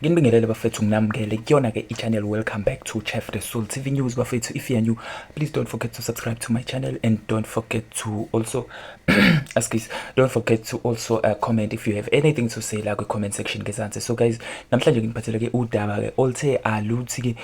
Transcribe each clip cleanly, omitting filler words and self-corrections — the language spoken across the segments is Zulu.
Nginibingelele bafethu, nginamukele kuyona-ke i-channel. Welcome back to Chef the Soul TV News. Bafethu, if you are new, please don't forget to subscribe to my channel and don't forget to also excuse, don't forget to also comment if you have anything to say la kwi-comment section ngezansi. So guys, namhlanje nginiphathele-ke udaba-ke oluthe aluthi-ke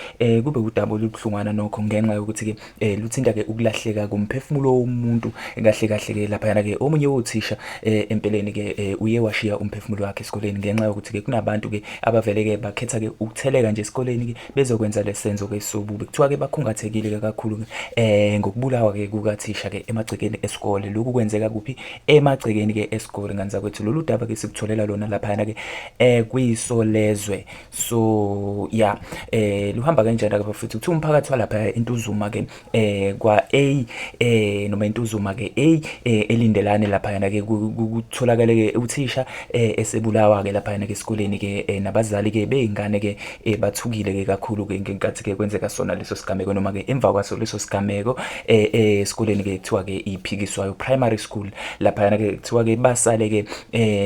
kube udaba olubuhlungwana nokho, ngenxa yokuthi-ke luthinta-ke ukulahleka komphefumulo womuntu. Kahle kahle-ke laphayana-ke omunye wothisha empeleni-ke uye washiya umphefumulo wakhe esikoleni ngenxa yokuthi-ke kunabantu-ke abavele-ke bakhetha-ke ukutheleka nje esikoleni-ke bezokwenza lesenzo-ke sobubi. Kuthiwa-ke bakhungathekile-ke kakhulu-ke ngokubulawa-ke kukathisha-ke emagcekeni esikole. Lokhu kwenzeka kuphi? Emagcekeni-ke esikole, ngane zakwethu. Lolu daba-ke sikutholela lona laphayana-ke kwiSolezwe. So yeah, luhamba kanjena-ke bafethu. Kuthiwa umphakathi walapha eNtuzuma-ke kwa A noma eNtuzuma-ke A eLindelani laphayana-ke kutholakale-ke uthisha esebulawa-ke laphayana-ke esikoleni-ke, nabazali-ke bey'ngane-ke bathukile-ke kakhulu-ke ngenkathi-ke kwenzeka sona leso sigameko, noma-ke emva kwaso leso sigameko esikoleni-ke kuthiwa-ke iPhikiswayo Primary School. Laphayana-ke kuthiwa-ke basale-ke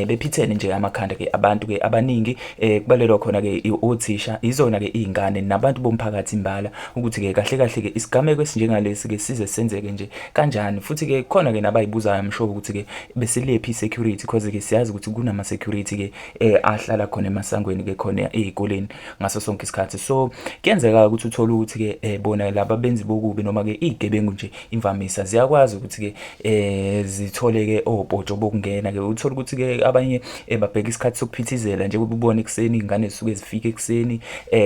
bephithene nje amakhanda-ke abantu-ke abaningi, kubalelwa khona-ke othisha, izona-ke iy'ngane nabantu bomphakathi imbala, ukuthi-ke kahle kahle-ke isigameko esinjengalesi-ke size senzeke nje kanjani. Futhi-ke khona-ke nabayibuzayo msho ukuthi-ke besilephi i-security, cause-ke siyazi ukuthi kunama-security-ke ahlala khona emasangweni-ke khona ey'koleni ngaso sonke isikhathi. So kuyenzeka ukuthi uthole ukuthi-ke bona laba benzi bokubi, noma-ke iy'gebengu nje imvamisa ziyakwazi ukuthi-ke zithole-ke opotsho bokungena-ke. Uthole ukuthi-ke abanye babheka isikhathi sokuphithizela, njengoba ubona ekuseni iy'ngane zisuke zifike ekuseni,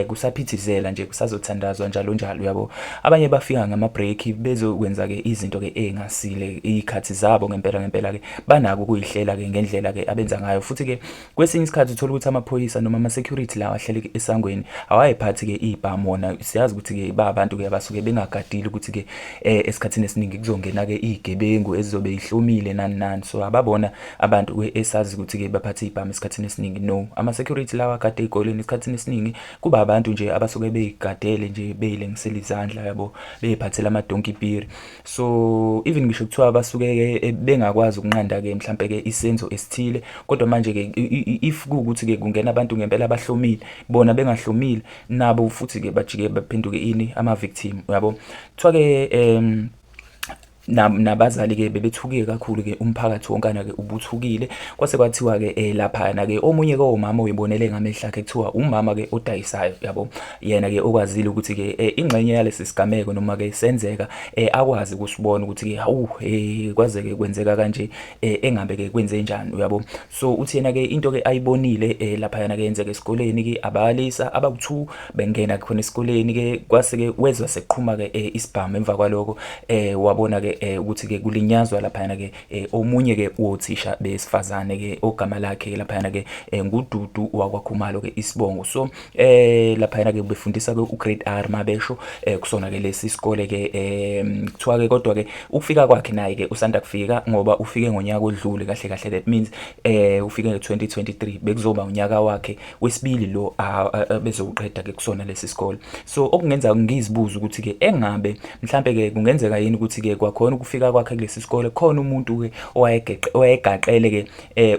kusaphithizela nje, kusazothandazwa, njalo njalo, uyabo. Abanye bafika ngama-break bezokwenza-ke izinto-ke ey'ngasile. Iy'khathi zabo ngempela ngempela-ke banako ukuyihlela-ke ngendlela-ke abenza ngayo. Futhi-ke kwesinye isikhathi uthola ukuthi amaphoyisa noma ama-security lawa ahleli esangweni awayiphathi-ke iy'bhamu wona. Siyazi ukuthi-ke ba abantu-ke abasuke bengagadile ukuthi-ke esikhathini esiningi kuzongena-ke iy'gebengu ezizobe yihlomile, nani nani. So ababona abantu-ke esazi ukuthi-ke baphathe iy'bhamu esikhathini esiningi. No, ama-security lawa agade ey'koleni esikhathini esiningi kuba abantu nje abasuke bey'gadele nje, bey'lengisela izandla yabo, bey'phathele amadonkipiri. So even ngisho kuthiwa basuke-ke bengakwazi ukunqanda-ke mhlampe-ke isenzo esithile, kodwa manje-ke if kuwukuthi-ke kungena abantu ngempela abahlomile, bona bengahlomile, nabo futhi-ke bajike baphenduke ini? Ama-victim, uyabo. Kuthiwa-ke nabazali-ke bebethukiwe kakhulu-ke, umphakathi wonkana-ke ubuthukile. Kwase kwathiwa-ke laphayana-ke omunye-ke omama uyibonele ngamehlo akhe, kuthiwa umama-ke odayisayo, yabo, yena-ke okwazile ukuthi-ke ingxenye yalesi sigameko noma-ke senzeka akwazi ukusibona ukuthi-ke hawu, kwaze-ke kwenzeka kanje, engabe-ke kwenze njani, uyabo. So uthi yena-ke into-ke ayibonile laphayana-ke yenzeka esikoleni-ke, abalisa abawu-2 bengena khona esikoleni-ke, kwase-ke wezwa sekuqhuma-ke isibhamu. Emva kwaloko wabona-ke ukuthi-ke kulinyazwa laphayana-ke omunye-ke wothisha besifazane-ke ogama lakhe laphayana-ke nguDudu wakwaKhumalo-ke isibongo. So laphayana-ke befundisa-ke u-grade R mabesho kusona-ke lesi sikole-ke. Kuthiwa-ke kodwa-ke ukufika kwakhe naye-ke usanda kufika, ngoba ufike ngonyaka odlule kahle kahle. That means ufike nge-2023, bekuzoba unyaka wakhe wesibili lo bezowuqeda-ke kusona lesi sikole. So okungenza ngizibuze ukuthi-ke engabe mhlampe-ke kungenzeka yini ukuthi-ke kwakhona ukufika kwakhe kulesi sikole khona umuntu-ke owayegeqe owayegaqele-ke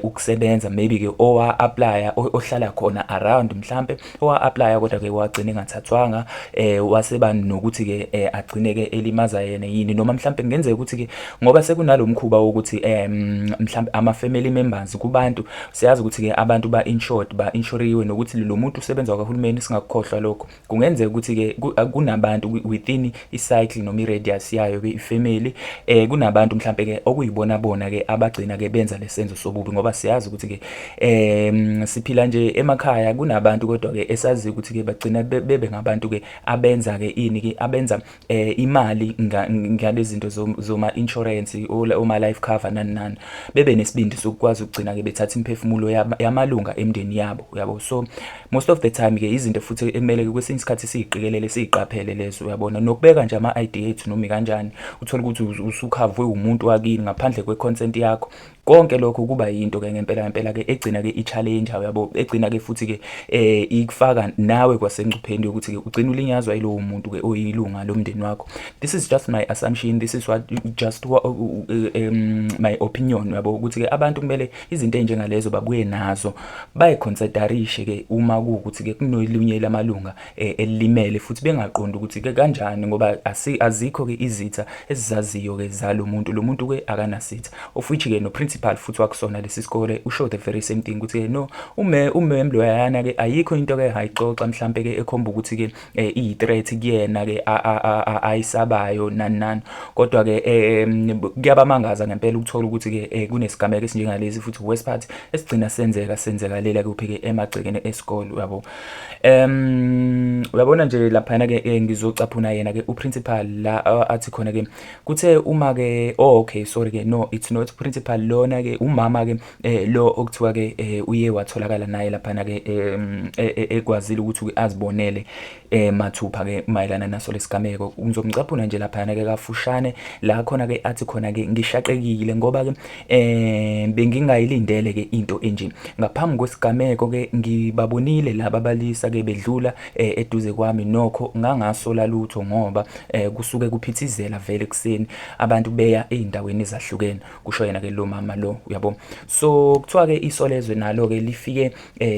ukusebenza, maybe-ke owa-applya, ohlala khona around, mhlampe owa-applya kodwa-ke wagcina engathathwanga, waseba nokuthi-ke agcine-ke elimaza yena yini. Noma mhlampe kungenzeka ukuthi-ke ngoba sekunalo mkhuba wokuthi mhlampe ama-family members kubantu, siyazi ukuthi-ke abantu ba-insured, ba-insuriwe, nokuthi lo muntu usebenza kwahulumeni, singakukhohlwa lokho. Kungenzeka ukuthi-ke kunabantu within i-cycle noma i-radius yayo-ke ifamily, kunabantu mhlampe-ke okuyibona bona-ke abagcina-ke benza lesenzo sobubi, ngoba siyazi ukuthi-ke siphila nje emakhaya kunabantu kodwa-ke esaziyo ukuthi-ke bagcina bebe ngabantu-ke abenza-ke ini-ke, abenza imali ngalezi zinto zoma-insurance, oma-life cover, nani nani, bebe nesibindi sokukwazi ukugcina-ke bethatha imiphefumulo yamalunga emndeni yabo, uyabo. So most of the time-ke izinto futhi ekumele-ke kwesinye isikhathi siyiqikelele, siyiqaphele lezo, uyabona, nokubeka nje ama-ID ethu noma ikanjani, uthole ukuthi usukhavwe umuntu wakini ngaphandle kwe-consent yakho. Konke lokho kuba yinto ke ngempela ngempela ke egcina ke i-challenge, uyabo, egcina ke futhi ke ikufaka nawe kwasengcupheni yokuthi ke ugcina ulinyazwa yilowo muntu ke oyilunga lomndeni wakho. This is just my assumption, this is what just what, my opinion, uyabo, ukuthi ke abantu kumele izinto ezinjengalezo babuye nazo bayiconsiderishe ke uma kuwukuthi ke kunolunye lamalunga elimele, futhi bengaqondi ukuthi ke kanjani, ngoba azikho ke izitha ezizaziyo ke zalo muntu. Lo muntu ke akanasitha, of which ke no principal futhi wakusona lesi sikole usho the very same thing ukuthi no, umem loyana ke ayikho into ke hayixoxa mhlambe ke ekhomba ukuthi ke iyi-threat kuyena ke ayisabayo, nani nani. Kodwa ke kuyabamangaza ngempela ukuthola ukuthi ke kunesigameko esinjengalesi, futhi worst part esigcina senzeka senzekalela kuphi ke? Emagcekeni esikole, uyabo. Uyabona nje laphana ke ngizocaphuna yena ke uprincipal la athi khona ke kuthe uma ke, oh okay, sorry ke, no, it's not principal lona ke, umama ke lo okuthiwa ke uye watholakala naye laphana ke ekwazile ukuthi azibonele mathupha ke mayelana naso lesigameko. Ngizomcaphuna nje laphana ke kafushane la khona ke athi khona ke, "Ngishaqekile ngoba ke bengingayilindele ke into enje. Ngaphambi kwesigameko ke ngibabonile laba abalisa ke bedlula eduze kwami, nokho ngangasola lutho ngoba kusuke kuphithizela vele ekuseni, abantu beya ey'ndaweni ezahlukene," kusho yena ke lo mama lo, uyabo. So kuthiwa ke Isolezwe nalo ke lifike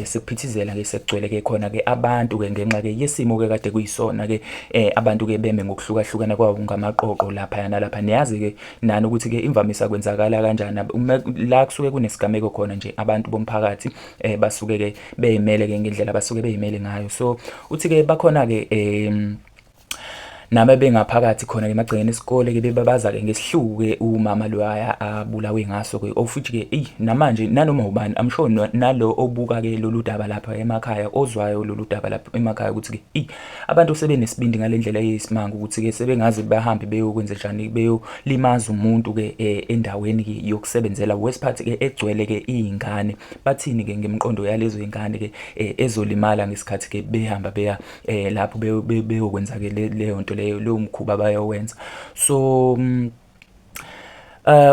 sekuphithizela ke, sekugcwele ke khona ke abantu ke ngenxa ke yesimo ke kade kuyisona ke, abantu ke beme ngokuhlukahlukana kwawo ngamaqoqo lapha nalapha. Niyazi ke nani ukuthi ke imvamisa kwenzakala kanjani la kusuke kunesigameko khona nje, abantu bomphakathi basuke ke beyimele ke ngendlela basuke beyimele ngayo. So uthi ke bakhona ke nami bengaphakathi khona ke emagcekeni esikole ke bebabaza ke ngesihluku ke umama loya abulawe ngaso ke, of which ke eyi namanje nanoma ubani, I'm sure nalo obuka ke lolu daba lapha emakhaya, ozwayo lolu daba lapha emakhaya, ukuthi ke eyi abantu sebenesibindi ngale ndlela eyisimanga ukuthi ke sebengaze bahambe beyokwenza njani, beyolimaza umuntu ke endaweni ke yokusebenzela, worst part ke egcwele ke iy'ngane. Bathini ke ngemiqondo yalezo y'ngane ke ezolimala ngesikhathi ke behamba beya lapho beyokwenza ke leyo nto leyo, leyo mkhuba abayowenza? So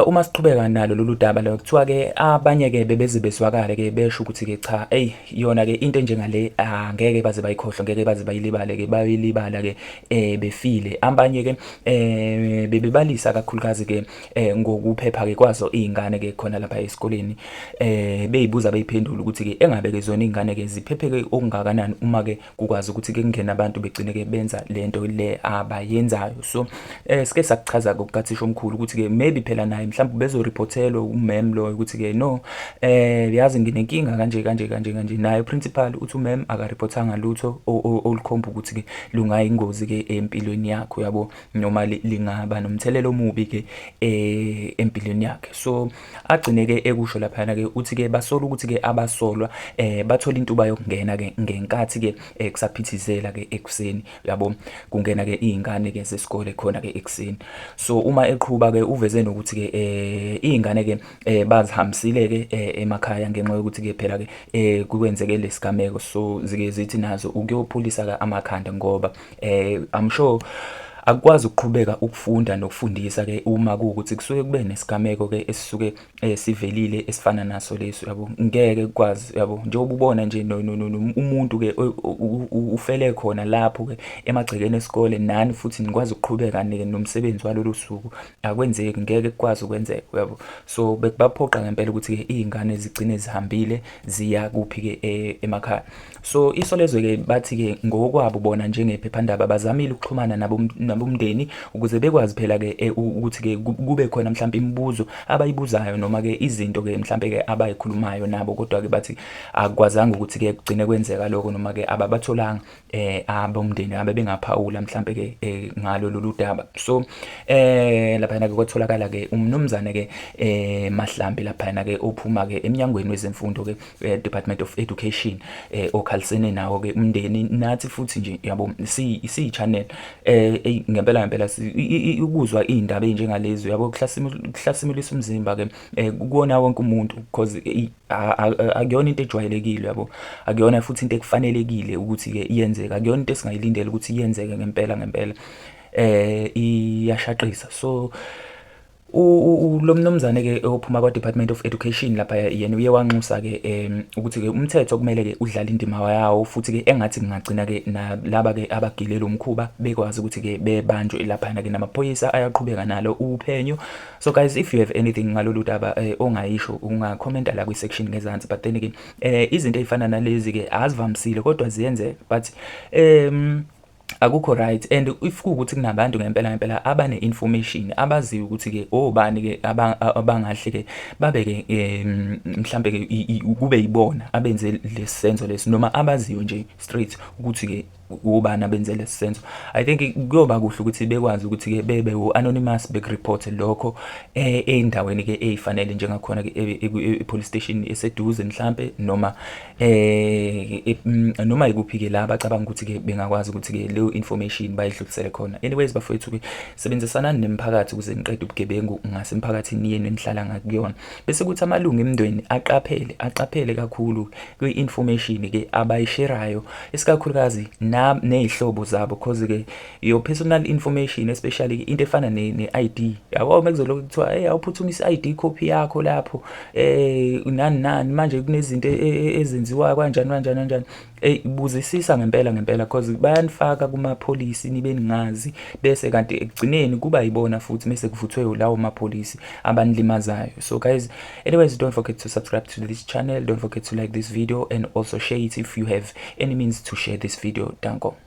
uma siqhubeka nalo lolu daba lo, kuthiwa ke abanye ke bebeze bezwakale ke besho ukuthi ke cha, ey, yona ke into enjengale angeke baze bayikhohlwe, ngeke baze bayilibale ke, bayilibala ke befile. Abanye ke bebebalisa kakhulukazi ke ngokuphepha ke kwazo izingane ke khona lapha esikoleni, beyibuza beyiphendula ukuthi ke engabe ke zona izingane ke ziphephe ke okungakanani uma ke kukwazi ukuthi ke kungena abantu begcine ke benza lento le abayenzayo. So sike sakuchaza kokukathisha omkhulu ukuthi ke maybe phela naye mhlawumbe bezoreportelwa umem lo ukuthi ke no, yazi nginenkinga kanje kanje kanje kanje. Naye principal uthi umem akareportanga lutho olukhomba ukuthi ke lungayingozi ke empilweni yakho, yabo, noma lingaba nomthelela omubi ke empilweni yakhe. So agcine ke ekusho laphana ke uthi ke basola ukuthi ke abasolwa bathola intuba yokungena ke ngenkathi ke kusaphithizela ke ekuseni, yabo, kungena ke izingane ke zesikole khona ke ekuseni. So uma eqhuba ke uveze nokuthi ke izingane ke bazihambisile ke emakhaya ngenxa yokuthi ke phela ke kwenzeke lesigameko, so zike zithi nazo ukuyophulisa ke amakhanda ngoba I'm sure akukwazi ukuqhubeka ukufunda nokufundisa ke uma kuwukuthi kusuke kube nesigameko ke esisuke sivelile esifana naso leso, yabo. Ngeke kukwazi, yabo, njengoba ubona nje umuntu ke ufele khona lapho ke emagcekeni esikole, nani futhi nikwazi ukuqhubeka nomsebenzi walolu suku. Akwenzeki, ngeke kukwazi ukwenzeka, uyabo. So bekubaphoqa ngempela ukuthi ke izingane zigcine zihambile ziya kuphi ke? Emakhaya. So Isolezwe ke bathi ke ngokwabo bona njengephephandaba bazamile ukuxhumana nabo nabomndeni ukuze bekwazi phela ke ukuthi ke kube khona mhlawumbe imibuzo abayibuzayo noma ke izinto ke mhlawumbe ke abayikhulumayo nabo, kodwa ke bathi akukwazanga ukuthi ke kugcine kwenzeka lokho noma ke ababatholanga abomndeni abe bengaphawula mhlambe ke ngalo lolu daba. So lapha ke kwatholakala ke umnumzane ke Mahlambi lapha ke ophuma ke eminyangweni wezemfundo ke, Department of Education, okhalisene nawo ke umndeni nathi futhi nje, yabo, si si channel ngempela ngempela ukuzwa izindaba ezinjengalezi, yabo, kuhlasimulisa umzimba ke kuwona wonke umuntu, because akuyona into ejwayelekile, yabo, akuyona futhi into ekufanelekile ukuthi ke iyenzeka, akuyona into esingayilindela ukuthi iyenzeke ngempela ngempela. Iyashaqisa. So Lo mnumzane-ke ophuma kwa-Department of Education lapha, yena uye wanxusa-ke ukuthi-ke umthetho kumele-ke udlale indima yawo, futhi-ke engathi kungagcina-ke nalaba-ke abagile lo mkhuba bekwazi ukuthi-ke bebanjwe laphana-ke, namaphoyisa ayaqhubeka nalo uphenyo. So guys, if you have anything ngalolu daba ongayisho, ungakhomenta la kwi-section ngezansi. But then-ke izinto ey'fana nalezi-ke azivamisile, kodwa ziyenzeka, but akukho right. And if kuwukuthi kunabantu ngempela ngempela abane-information, abaziyo ukuthi-ke obani-ke abangahle-ke babe-ke mhlambe-ke kube yibona abenze lesi senzo lesi, noma abaziyo nje straight ukuthi-ke ubani abenze lesi senzo, I think kuyoba kuhle ukuthi bekwazi ukuthi-ke bebe u-anonymous, beku-report lokho ey'ndaweni-ke ey'fanele, njengakhona-ke e-police station eseduze mhlampe, noma ikuphi-ke la abacabanga ukuthi-ke bengakwazi ukuthi-ke leyo information bayidlulisele khona. Anyways bafowethu-ke, sebenzisanani nemiphakathi ukuze niqede ubugebengu ngasemphakathini yenu enihlala ngakuyona, bese kuthi amalungu emndeni aqaphele, aqaphele kakhulu kwi-information-ke abayisherayo, isikakhulukazi ney'hlobo zabo, cause-ke your personal information, especially into efana ne-ID yabo, mekuzolokhu kuthiwa, "Hey, awuphuthumise i-ID copy yakho lapho," nani nani, manje kunezinto ezenziwayo kanjani kanjani kanjani. Eyi, buzisisa ngempela ngempela, cause bayanifaka kumapholisi nibe ningazi, bese kanti ekugcineni kuba yibona futhi mese kuvuthwe lawo mapholisi abanilimazayo. So guys, anyways, don't forget to subscribe to this channel, don't forget to like this video and also share it if you have any means to share this video. Danko.